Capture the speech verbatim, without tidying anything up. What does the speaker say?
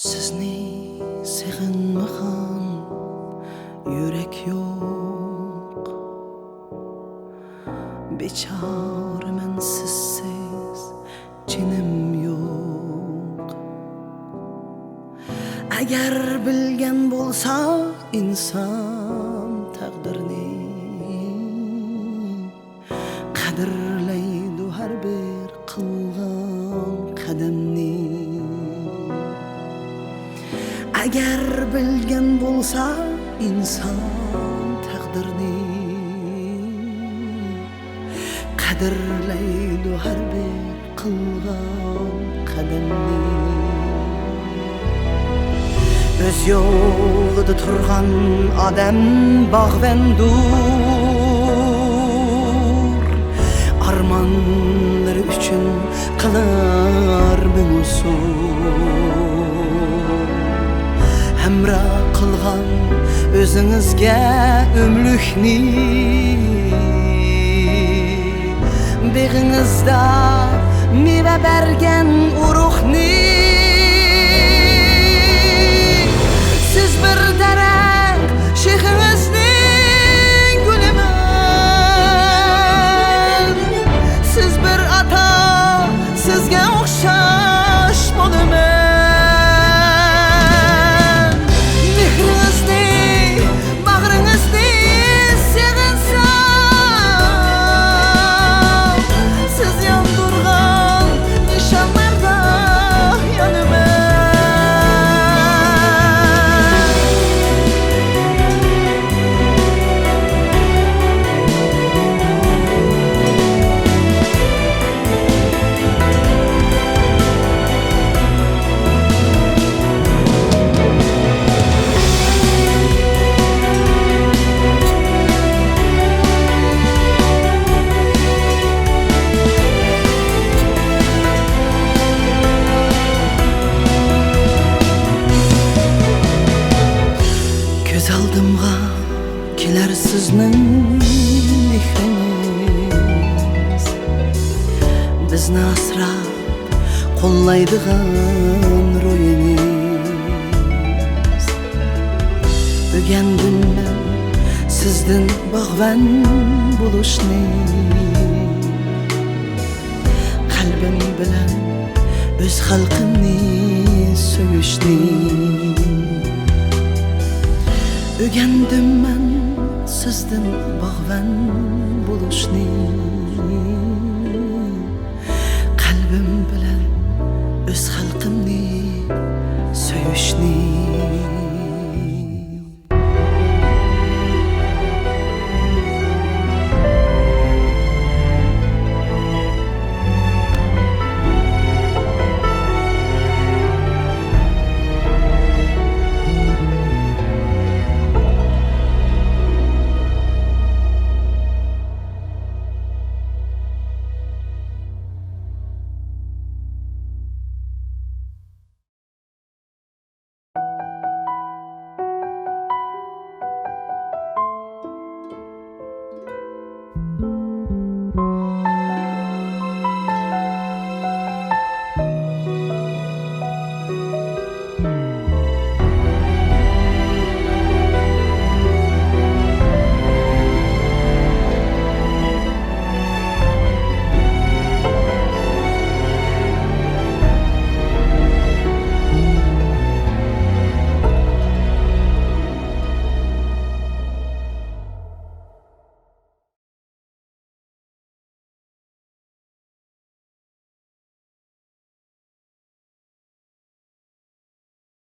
سىزنى سېغىنمىغان يۈرەك يوق. بىچارىمەن سىزسىز جېنىم يوق. ئەگەر بىلگەن بولسا ئىنسان تەقدىرنى، قەدىرلەيدۇ ھەر بىر قىلغان قەدەمنى. ئەگەر بىلگەن بولسا ئىنسان تەقدىرنى، قەدىرلەيدۇ ھەر بىر قىلغان قەدەمنى. ئۆز يولىدا تۇرغان ئادەم باغۋەندۇر، ئارمانلىرى ئۈچۈن قىلار مىڭ ئۇسۇل. ھەمراھ قىلغان ئۆزىڭىزگە ئۆملۈكنى، بېغىڭىزدا مېۋە بەرگەن ئۇرۇقنى. سىز بىر دەرەخ، شېخىڭىزنىڭ گۈلىمەن. سىز بىر ئاتا، سىزگە ئوخشاش بولىمەن. مېھرىڭىزنى، باغرىڭىزنى سېغىنسام، سىز ياندۇرغان نىشانلاردا يانىمەن. كۆز ئالدىمغا كېلەر سىزنىڭ مېھرىڭىز، بىزنى ئاسراپ قوللايدىغان روھىڭىز. ئۆگەندىم مەن سىزدىن باغۋەن بولۇشنى، قەلبىم بىلەن ئۆز خەلقىمنى سۆيۈشنى. ئۆگەندىم مەن سىزدىن باغۋەن بولۇشنى، قەلبىم بىلەن ئۆز خەلقىمنى سۆيۈشنى.